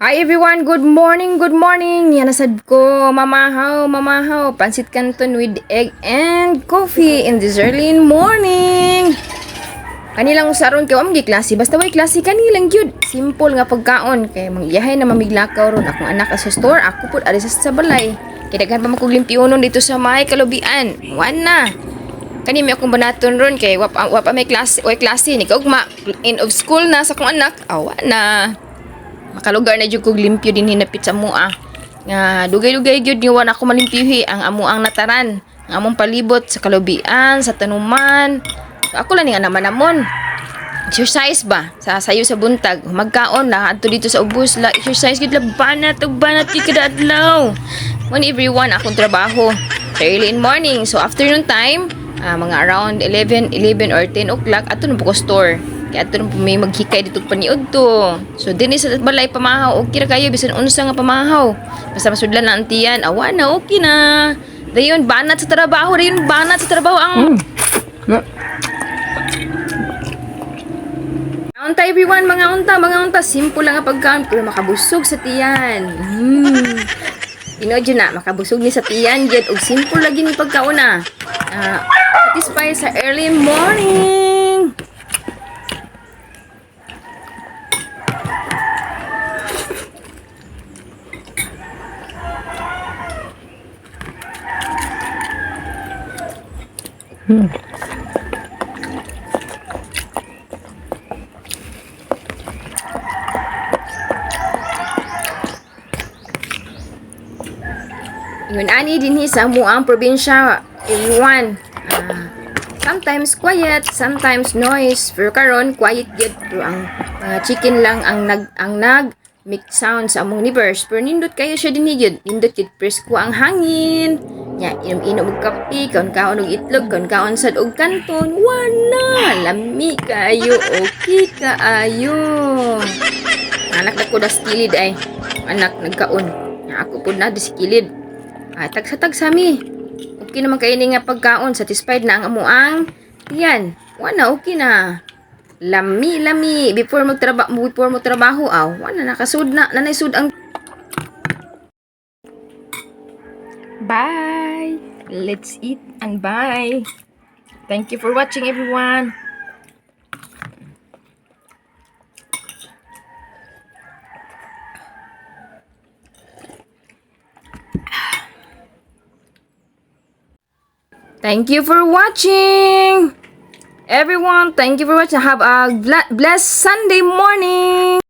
Hi everyone, good morning, good morning. Yan nasad ko, mamahaw, mamahaw. Pansit canton with egg and coffee in this early morning. Kanilang usaron kay wa man klase, basta way klase kanilang gyud. Simple nga pagkaon kay mangyahay na mamiglakaw ron akong anak sa store, ako pud ari sa balay. Kay daghan pa man kog limpyonon dito sa may kalubian. Wan na. Kani may akong banaton ron kay wa pa may klase, way klase ni kaugma end of school na sa akong anak. Awa na makalugar na jud kog limpyo din hinapit sa mua nga dugay-dugay gyud nga wa na ako malimpyuhi ang amuang nataran, ang among palibot sa kalubian, sa tanuman. So, ako lang ni nga naman namon exercise ba sa sayo sa buntag, magkaon na adto dito sa ubos la, exercise gyud la, banat ug banat gyud kada adlaw. Mon everyone, akong trabaho sa early in morning, so afternoon time, mga around 11 or 10 o'clock ato na po ko store kay ato na po may maghikay dito paniud to. So dinhi sa balay pamahaw, okay ra kayo bisan unsa nga pamahaw, basta masudlan na ang tiyan, awa na, okay na. Dayon banat sa trabaho, dayon banat sa trabaho ang Unta everyone, mga unta, simple lang ang pagkaon pero makabusog sa tiyan. Tinuod yun na, makabusog ni sa tiyan gyud og simple lagi ni pagkaon na. Satisfy sa early morning. Ingon ani dinhi sa amuang probinsya, everyone. Sometimes quiet, sometimes noise. Pero karon quiet gyud, pero ang mga chicken lang ang nag make sound sa among neighbors. Pero nindot kayo siya dinhi gyud. Nindot gyud, presko ang hangin. Nya inom-inom og kape, kaon-kaon og itlog, kaon-kaon sad og kanton. Wana, lami kayo, okay kaayo. Anak na ko das kilid ay. Anak nagkaon. Nya ako pud na dis kilid. Tagsa-tagsa mi. Okay naman kayo ni nga pagkaon. Satisfied na ang amuang. Yan. Wala, okay na. Lami, lami. Before mo trabaho, aw. Wala, nakasud na. Nanay sud ang. Bye! Let's eat and bye. Thank you for watching, everyone. Thank you for watching. Everyone, thank you for watching. Have a blessed Sunday morning.